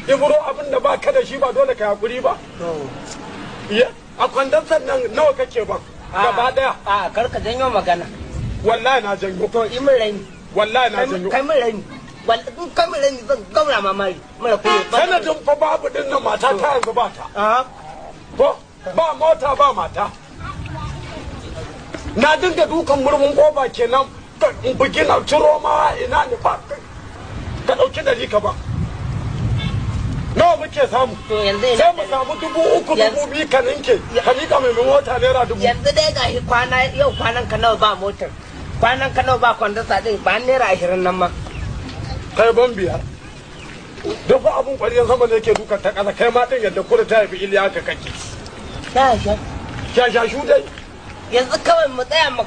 Ibro, abin da ba ka da shi ba dole ka hakuri ba. Iya, a kwandon sannan nawa kake ba gaba daya? A kar ka janyo magana. Wallahi na janyo. To yi min raini. Wallahi na janyo. Kai min raini. In kai min raini zan gaura mamari mara kunya. Sanadin fa babu din nan mata ta yanzu ba ta. Ko ba mota ba mata. Na dinga dukan murmun kofa kenan in bugi na ciro ma ina ne ba ka dauki 100 ka ba. Nawa muke samu? Sai mu samu 3,000 2,000 ka ninke ka nika mai mota naira 1,000. Yanzu dai gashi kwana yau kwanan ka nawa ba motar, kwanan ka nawa ba kwandasa din, ba naira 20 nan ma. Kai ban 5. Duk abun ƙwaryan sama ne yake dukan ta ƙasa, kai ma din yadda kura ta haifi Iliya ka kake. Sha sha. Sha sha shu dai. Yanzu kawai mu tsaya mu